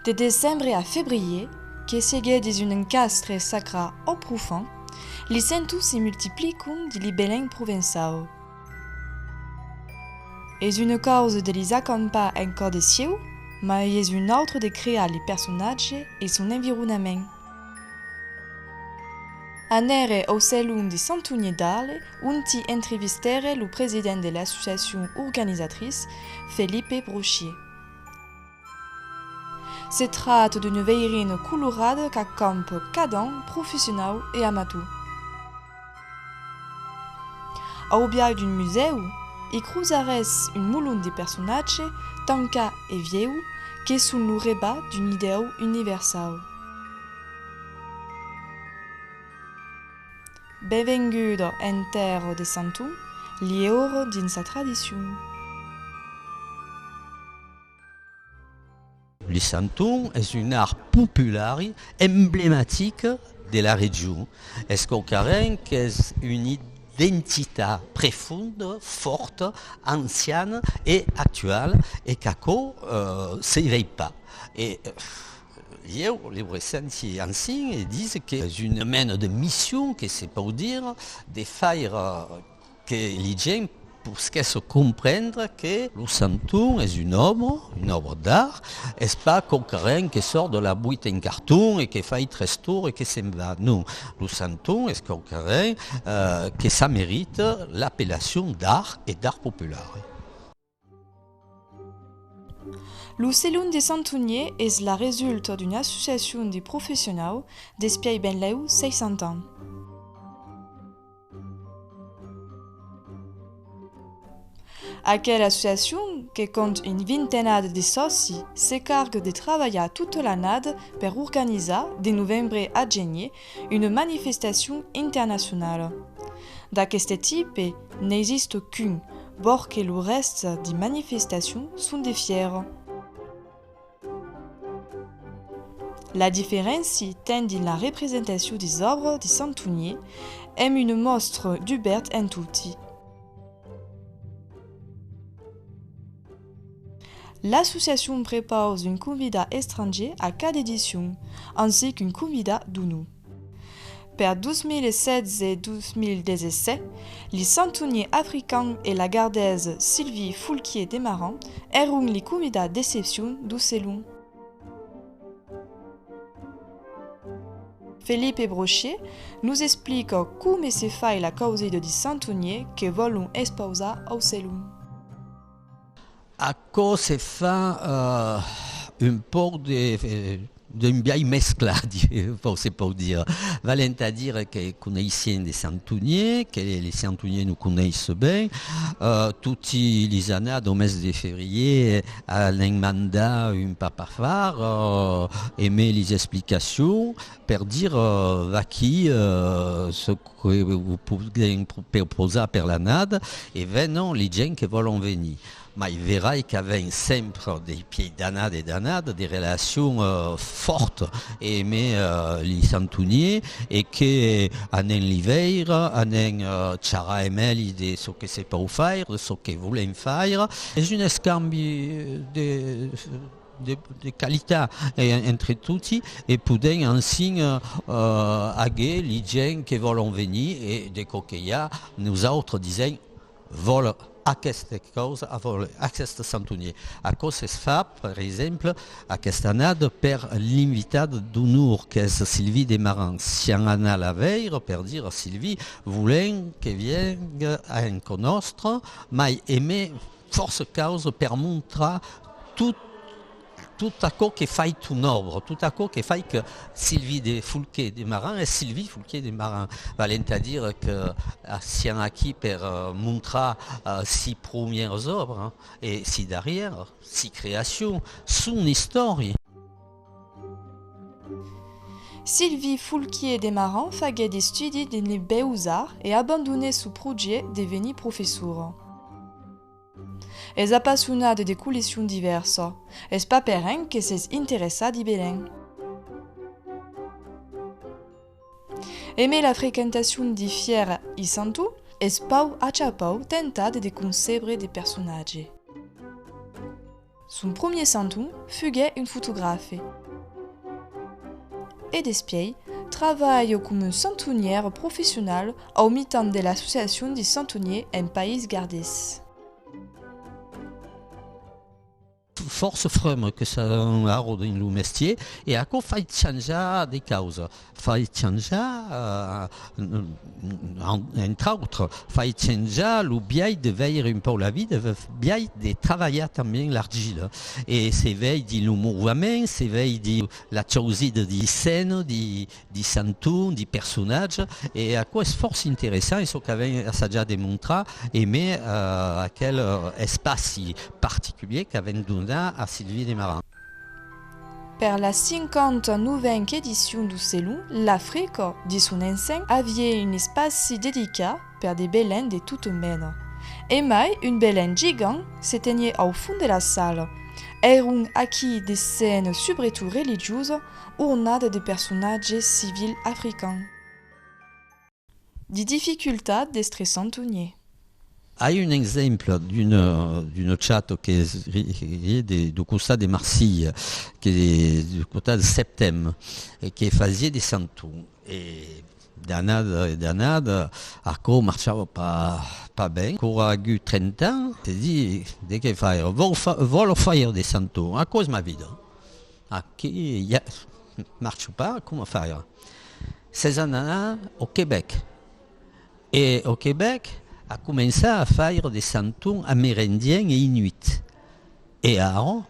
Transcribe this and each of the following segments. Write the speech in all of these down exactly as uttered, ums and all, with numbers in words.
De decembre a febrièr, que sigue dins un encastre sacrat o profan, li santons se multiplican dins li belens provençaus. Es una causa de lis acampar en còr de sieu, mai es una autra de crear li personatges e son environament. Anère au Salon de Santonier d'Arle, onti entrevistère lo president de l'associacion organizatrice, Felipe Brochier. Se tracta d'una veirina colorada qu'acampa cada an professionaus e amators. Au biais d'un musèu, i crosaretz un molon de personatges, tancats e vius, que son lo rebat d'un idèu universau. Benvenguda en tèrra de Santon, li ora dins sa tradicion. Li santon es un art populari emblematic de la region. Es quauquarren qu'es una identitat prefonda, fòrta, anciana e actuala, e qu'aquò, eh, se vei pas. E, eh, ieu li presenti ansin e dise que es una mena de mission, que se pòu dire, de faire que li gents posquèsson comprendre que lo santon es una òbra, una òbra d'art, es pas quauquarren que sòrt de la boita en carton e que fai tres torns e que se'n va. Non, lo santon es quauquarren, eh, que s'amerita l'apellacion d'art e d'art popular. Lo Salon de Santonier es la resulta d'una associacion de professionaus despièi benlèu seissanta ans. Aquela associacion, que compta una vintenada de sòcis, se carga de trabalhar tota l'annada per organizar, de novembre a genièr, una manifestacion internacionala. D'aqueste tipe, n'exista qu'un, bòrd que lo rèsta de manifestacions son de fièra. La diferéncia ten dins la representacion dis òbras de Santonier, emb una mòstra dubèrta en toti. L'associacion prepausa un convidat estrangièr a cada edicion, ansi qu'un convidat d'onor. Per dos mil setze dos mil dètz-e-sèt, li santoniers africans e la gardesa Sylvie Foulquier-Desmarans èron li convidats d'excepcion dau Salon. Felipe Brochier nos explica coma se fai la causida dis santoniers que vòlon expausar au Salon. Aquò se fa, eh, un pauc de, eh, d'un biais mesclat, di-, pòu, se pòu dire. Valent a dire que coneissèm de santoniers, que li santoniers nos coneisson ben, eh, toti lis annadas au mes de febrièr, eh, anem mandar un papafar, eh, emé lis explicacions per dire, eh, vaquí, eh, ce que vos podèm pro-, propausar per l'annada, e venon li gents que vòlon venir. Mai verai qu'avèm sempre, despièi d'annadas e d'annadas, de relacions, eh, fòrtas emé, eh, li santoniers, e que, eh, anem li veire, anem, eh, charrar emb eli de çò que se pòu faire, de çò que volèm faire. Es un escambi de, de, de qualitat, eh, entre toti, e podèm ansin, eh, eh, aguer li gents que vòlon venir, e de còps que i a, nosautres disèm, vòle aquesta causa, a vòle aqueste santonier. Aquò se fa, per exemple, aquesta annada per l'invitada d'onor, qu'es Sylvie Desmarans. Siam anats la veire per dire: Sylvie, volèm que viengue en cò nòstre, mai emé fòrça causas per montrar tot, tot aquò que fai ton òbra, tot aquò que fai que Sylvie de Foulquier-Desmarans es Sylvie Foulquier-Desmarans. Valent a dire que, eh, siam aquí per, eh, montrar, eh, si promièras òbras, eh, e si darrièras, si creacions, son istòria. Sylvie Foulquier-Desmarans faguèt d'estudis dins li beaux-arts e abandonèt son projècte de venir professora. Es apassionada de colleccions divèrsas, es pas per ren que s'es interessada i belens. Emé la frequentacion di fièras i santons, es pauc a cha pauc tentada de concebre de personatges. Son premier santon fuguèt un fotografe. E despièi, travalha coma un santonièr professional au mitan de l'associacion de santoniers en País Gardés. Fòrça fremas que son ara dins lo mestièr, e aquò fai chanjar de causas. Fai chanjar, eh, en-, entre autres, fai chanjar lo biais de veire un pauc la vida, lo biais de travalhar tanben l'argila. E se vei dins lo movement, se vei dins la chausida de scèna, de, de santon, de personatge, e aquò es fòrça interessant, e çò qu'avèm assajat de montrar, emé, eh, aquel, eh, espaci particulièr qu'avèm donat a Sylvie Desmarins. Per la cinquanta-novena edicion dau Selon, l'Africa, de son ensems, aviá un espaci dedicat per de belens de tota mena. E mai, un belen gigant se teniá au fons de la sala. Èran aquí de scènas subretot religiosas, ornadas de personatges civils africans. De dificultats d'èstre santonièr. Ai un exemple d'una, d'una chata que es ri-, ri-, de, dau costat de Marsilha, que es dau costat de Septem, e que fasiá de santon. E d'annada e d'annada, aquò marchava pas, pas ben. Quora a agut trenta ans, se ditz, de qué faire? Vòl fa-, vòl faire de santon. Aquò es ma vida. Aquí, i a, marcha pas, coma faire? S'es anada au Quebec. E au Quebec, a començat a faire de santons amerendians e inuits. E ara,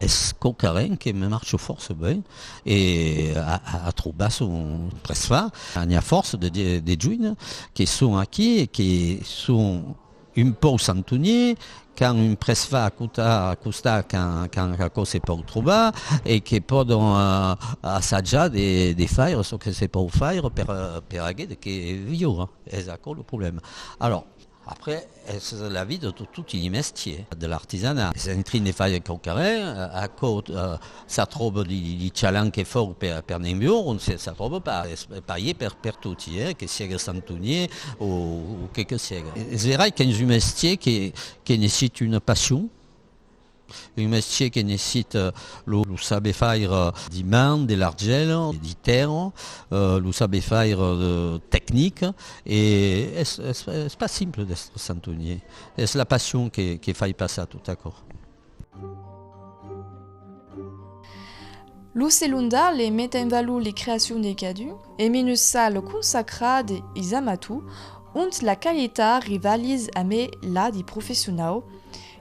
es quauquarren que me marcha fòrça ben, e a, a, a trobat son prètzfach. N'i a fòrça de, de, de joines que son aquí e que son un pauc santonièrs, qu'an un prètzfach a costat, a costat quand, quand aquò se pòu trobar, e que pòdon, eh, assajar de, de faire çò que se pòu faire per, per aguest que viure. Es aquò lo problèma. Alòrs, après, es la vida de toti li mestièrs, de l'artisanat. Es en trin de faire quauquarren, eh, aquò, eh, s'atròba li, li, li chalans que fau per, per ne'n viure, ont se, s'atròba pas, es parier per, per toti, eh, que siegue santonièr o, o que que siegue. Es verai qu'es un mestièr que, que necessita una passion, un mestièr que necessita lo, lo saber faire de man, de l'argila, de tèrra, eh, lo saber faire de tecnica, e es, es, es pas simple d'èstre santonièr. Es la passion que, que fai passar tot aquò. Lo Selon d'Arle met en valor li creacions de cadun emé una sala consacrada is amators, ont la qualitat rivaliza amé la di professionaus,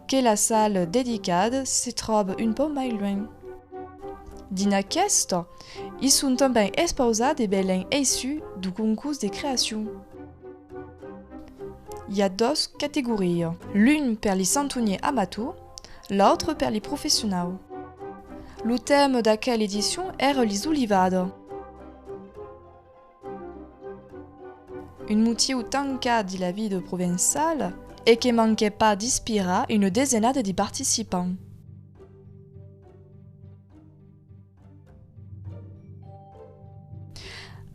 qu'es la sala dedicada se tròba un pauc mai luenh. Dins aquesta, i son tanben expausats de belens eissuts dau concors de creacion. I a doas categorias, l'un per li santonièrs amators, l'autre per li professionaus. Lo tèma d'aquela edicion èra lis olivadas. Un motiu tancat di la vida provençala e que manquèt pas d'inspirar una desenada di participants.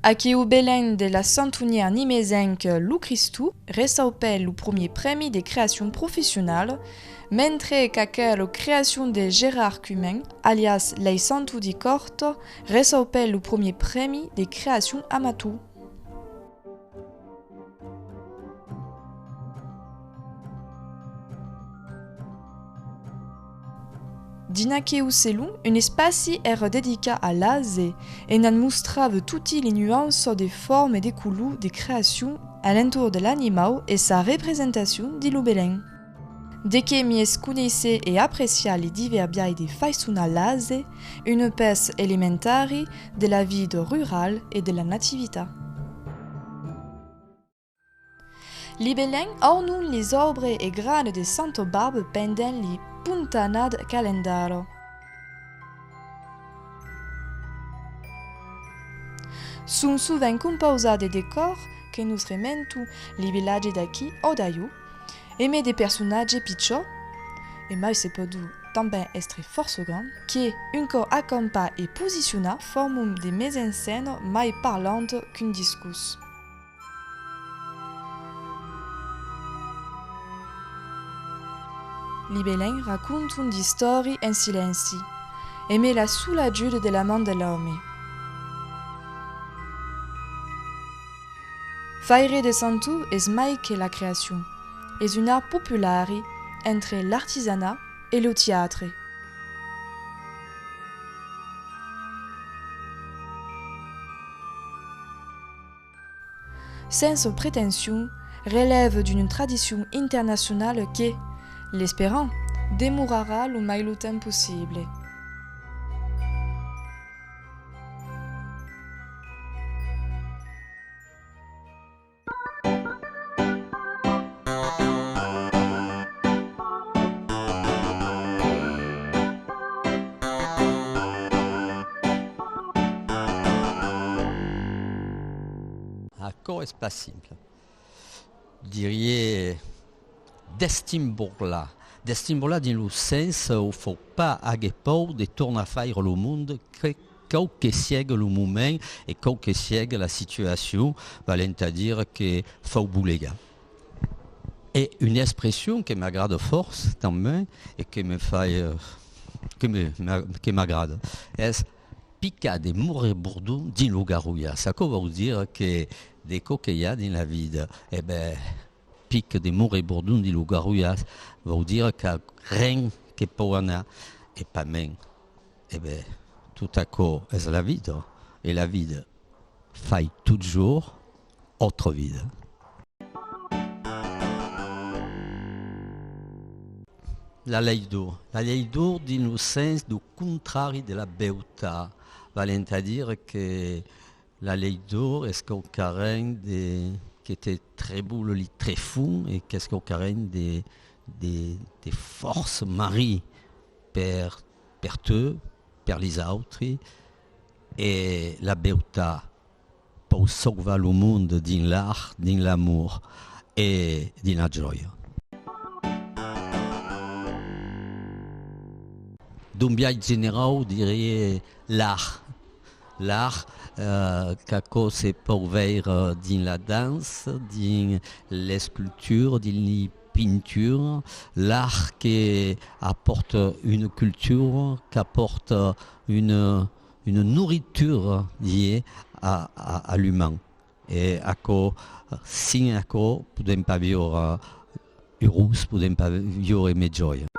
Aqueu belen de la santonièra nimesenca Lo Criston reçaupèt lo premier prèmi de creacion professionala, mentre qu'aquela creacion de Gérard Cumin, alias Lei Santos di Còrta, reçaupèt lo premier prèmi de creacion amator. Dins aqueu Selon, un espaci èra dedicat a l'ase e n'an mostrava toti li nuanças de forma e de color de creacion a l'entorn de l'animau e sa representacion dins lo belen. De qué mièlhs conéisser e apreciar li divèrs biais de faiçonar l'ase, una pèça elementari de la vida rurala e de la nativitat. Li belens aurnon lis aubras e granas de Santa Barba pendent li pontanadas calendaras. Son sovent compausats de decòrs que nos rementon li vilatges d'aquí o d'alhors, emé de personatges pichòts, e mai se pòdon tanben èstre fòrça grands, que, un còp acampats e posicionats, forman de mise en scèna mai parlanta qu'un discors. Li belens raconton d'istòri en silenci, emé la sola ajuda de la man de l'òme. Faire de santon es mai que la creacion, es un art populari entre l'artisanat e lo teatre. Sensa pretencion, relèva d'una tradicion internacionala que, l'esperam, demorarà lo mai longtemps possible. Aquò es pas simple. Diriái destimborlar. Destimborlar dins lo sens ont fau pas aguer paur de tornar faire lo monde, que, quau que siegue lo moment e quau que siegue la situacion, valent a dire que fau bolegar. E una expression que m'agrada fòrça tanben e que me fai, eh, que me, m'a-, que m'agrada, es picar de morrebordon dins lo garolhàs. Aquò vòu dire que de còps que i a dins la vida, e ben, pica de morrebordon dins lo garolhàs, vòu dire qu'a ren que pòu anar, e pasmens, e ben, tot aquò es la vida, e la vida fai totjorn autra vida. La lei d'or. La lei d'or dins lo sens dau contrari de la beutat, valent a dire que la lei d'or es quauquaren de, que te trebola li trefons e qu'es quauquaren de, de, de fòrça marin per, per tu, per lis autri, e la beutat pòu sauvar lo monde dins l'art, dins l'amor e dins la jòia. D'un biais generau, diriái l'art. L'art, eh, qu'aquò se pòu veire dins la dança, dins l'escultura, dins li pintura, l'art que apòrta una cultura, qu'apòrta una, una noritura, diriái, a, a, a l'uman. E aquò, sens aquò, podèm pas viure urós, podèm pas viure emé jòia.